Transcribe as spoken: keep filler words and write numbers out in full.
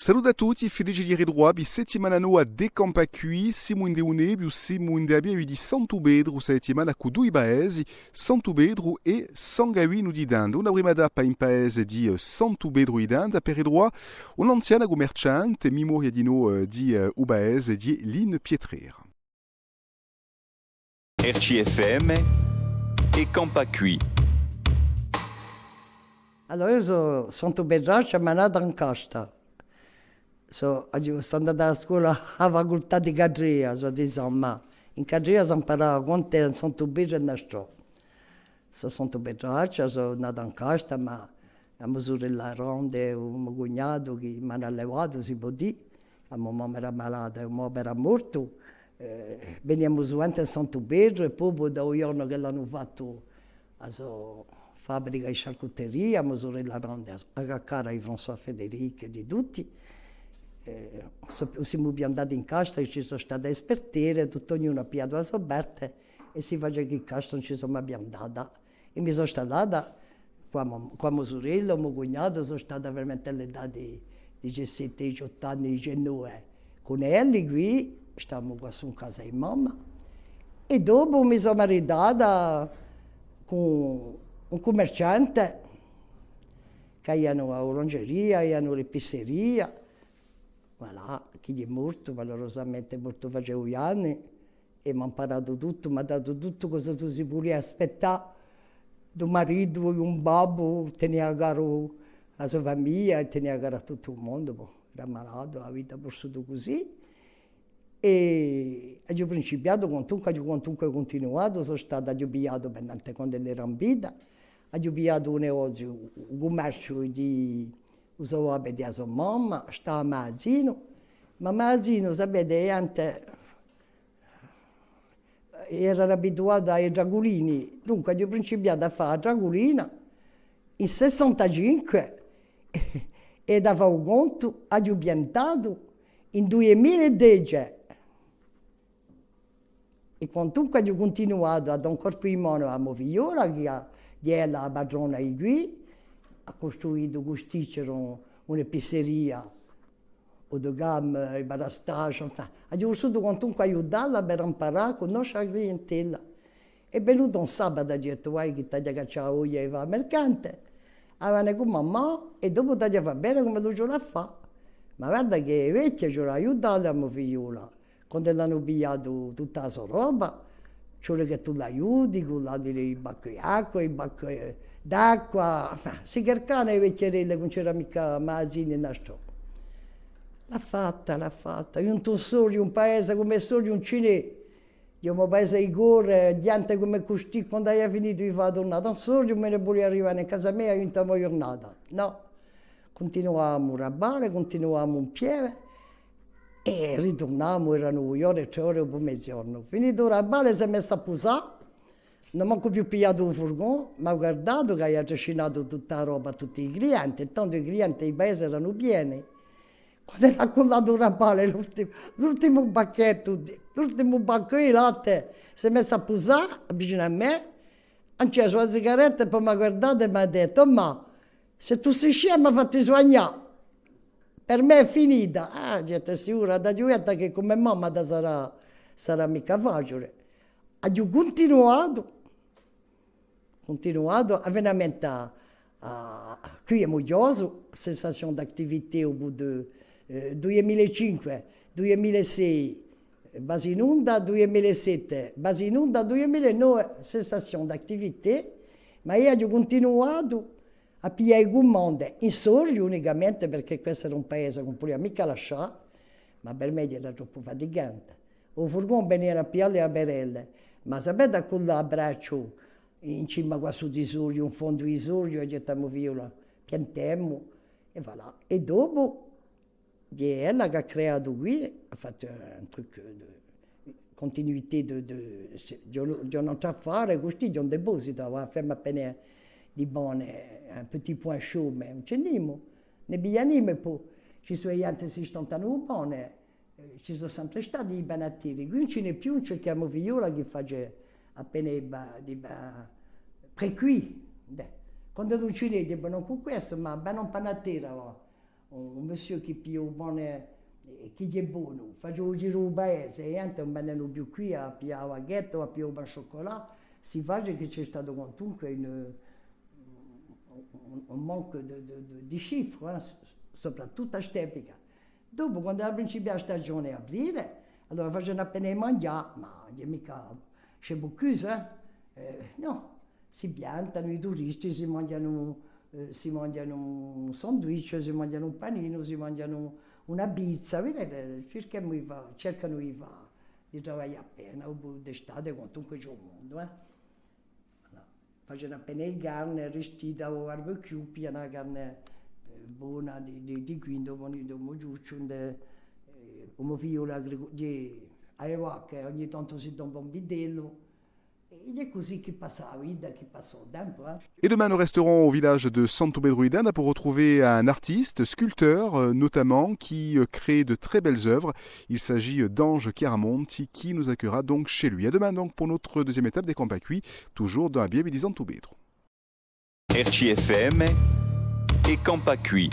Salute à tutti, felice di ritruvà vi, settimana nova di Campà quì, simu in u Nebbiu, simu in a pieve di Santu Petru, sta settimana cù dui paesi, Santu Petru è San Gavinu di Tenda. Una prima tappa in paese di, eh, Santu Petru di Tenda per ritruvà un'anziana cummerciante, memoria dinò, eh, di, eh, u paese, di Line Pietrera. R C F M è Campà quì. Allora, eiu sò, sò Santu Petraccia, ma nata in Casta. Sò, aghju, sò andata à a scola à a facultà di Cadria, sò di San Ma. In Cadria s'amparava quant'è in Santu Petru è in Astrò. Sò Santu Petraccia, sò nata in Casta, ma a mo surella grande, u mo cugnatu chì m'anu allevatu, si pò dì, a mo mamma era malata è u mo babbu era mortu, eh, veniamu suvente in Santu Petru è po, po da u ghjornu chì l'anu fattu a so fabbrica di sciarcuteria, a mo surella grande, a, a caccara di François Federic è di tutti, eh, sò, simu piantati in Casta, chì ci sò state e spartere, tuttu ognunu hà pigliatu a so parte, è si face chì in Casta ùn ci sò mai più andata. È mi sò stallata cù a mo, cù a mo surella, u mo cugnatu, sò stata veramente à l'età di diciassette, diciottu anni, diciannove, cun elli quì, stavamu quassù in casa di mamma. È dopu mi sò maritata cù un cummerciante, chì avianu a bulangeria, avianu l'epiceria, voilà, chì hè mortu, malurosamente hè mortu face dui anni, è m'hà amparatu tuttu, m'hà datu tuttu cosa si pudia aspettà d'un maritu, d'un babbu, tenia caru a so famiglia è tenia caru à tuttu u mondu, bò, era malatu, a vita hà pussutu cusì. È aghju principiatu, quantunque, aghju quantunque cuntinuatu, sò stata, aghju pigliatu, pendente quand'ellu era in vita, aghju pigliatu u negoziu, u cummerciu di u so babbu è di a so mamma, stava à Masinu, ma Masinu, sapete, a ghjente eranu abituati à i traculini, dunque aghju principiatu à fà a traculina in sessantacinque è da fà u contu aghju piantatu in dui mila è dece. È quantunque aghju cuntinuatu à dà un colpu di manu à a mo figliola, chì hè, chì hè ella a patrona di quì, hà custruitu, custì c'era un, un'epiceria, haut de gamme, i parastaci, enfin, aghju vulsutu quantunque aiutalla per amparà à cunnosce a clientella. Hè venutu un sabatu, aghju dettu, vai chì t'aghju à caccià a voglia di fà a mercante, à vene cù mammà è dopu t'aghju à fà vede cum'ellu ci vole à fà. Ma guarda chì hè vechja, ci vole à aiutalla a mo figliola. Quand'elli anu pigliatu tutta a so roba, ci vole chì tù l'aiuti, cù l'altri bacchi d'acqua, i bacchi d'acqua, enfin, si cercavanu e vechjerelle, chì ùn c'era micca magazini in Astrò. L'hà fatta, l'hà fatta. Eiu in Soriu, un paese cum'è Soriu ùn ci n'hè. Eiu, u mo paese di core, ghjente cum'è custì, quand'aghju finitu di fà a turnata in Soriu, mi ne vulia arrivà in casa mea, eiu, in a mo ghjurnata. Nò. Cuntinuavamu à rabbale, cuntinuavamu in pieve è riturnamu, eranu dui ore, trè ore dopu meziornu. Finitu u rabbale s'hè messu à pusà, ùn hà mancu più pigliatu u furgone, m'hà guardatu chì avia trascinatu tutta a roba à tutti i clienti, è tandu i clienti di paese eranu pieni. Quand'ellu hà cullatu u rabbale, l'ultimu, l'ultimu bacchettu, l'ultimu baccu di latte, s'hè messu à pusà vicinu à mè, hà accesu a sigaretta è po m'hà guardatu è m'hà dettu: "O mà, s'è tù sì scema, fatti suagnà. Per mè hè finita." Ah, aghju dettu: "Sicura, t'aghju dettu chì cum'è mamma ti sarà, sarà micca faciule." Aghju cuntinuatu, cuntinuatu, à, veramente à, à, quì emu chjosu, cessation d'activité au bout de, eh, dui mila è cinque, dui mila è sei, Basi in Onda, dui mila è sette, Basi in Onda, dui mila è nove, cessation d'activité, ma eiu aghju cuntinuatu à piglià e cumande in Soriu unicamente, perchè questu era un paese chì ùn pudia micca lascià, ma per mè era troppu fatigante. U furgone venia à piglià e barelle, ma sapete, à cullà à bracciu in cima quassù di Soriu, in fondu di Soriu, aghju dettu à mo figliola: "Piantemu", è voilà. È dopu, hè ella chì hà creatu quì, hà fattu un truc de continuité de, de, di un, di un altru affare, cusì, di un depositu, avà fermu appena di pane, un petit point chaud, ma ùn ci n'emu, ne pigliemu, è po ci sò ghjente chì si stantanu u pane, eh, ci sò sempre stati i panattieri, quì ùn ci n'hè più, ùn ci hè chè a mo figliola chì face appena i pa-, di pa-, précuit. Bè, quandu ùn ci n'hè, dicu, bè, ùn cù questu, ma bè, un panattiere, avà. Un, un monsieur chì piglia u pane, eh, chì hè bonu, face u giru di u paese, è a ghjente ùn vene più quì à piglià a baguette o à piglià u pain chocolat, si face chì ci hè statu quantunque un, un, un manque di, di, di, di chiffres, eh, s-, soprattuttu à st'epica. Dopu, quand'ella principia a stagione à aprile, allora facenu appena di manghjà, ma ùn hè micca, ci hè Bocuse, eh? Eh, nò. Si piantanu i turisti, si manghjanu, eh, si manghjanu un sandwich, si manghjanu un paninu, si manghjanu una pizza, videte, circhemu di fà, cercanu di fà, di travaglià appena, dopu d'estate, quantunque ci hè u mondu, eh. Voilà. Facenu appena di carne, arrustita o barbecue, piglianu a carne, eh, bona di, di, di quì, di u mo, di u mo ciucciu, eh, u mo figliolu agricu-, di, à e vacche, ogni tantu si tomba un vitellu. È hè cusì chì passa a vita, chì passa u tempu, eh. Et demain, nous resterons au village de Santu Petru di Tenda pour retrouver un artiste, sculpteur, euh, notamment, qui, euh, crée de très belles œuvres. Il s'agit, euh, d'Ange Chiaramonti, qui nous accueillera donc chez lui. À demain donc pour notre deuxième étape d'È campà quì, toujours dans la pieve di Santu Petru. R C F M, È campà quì.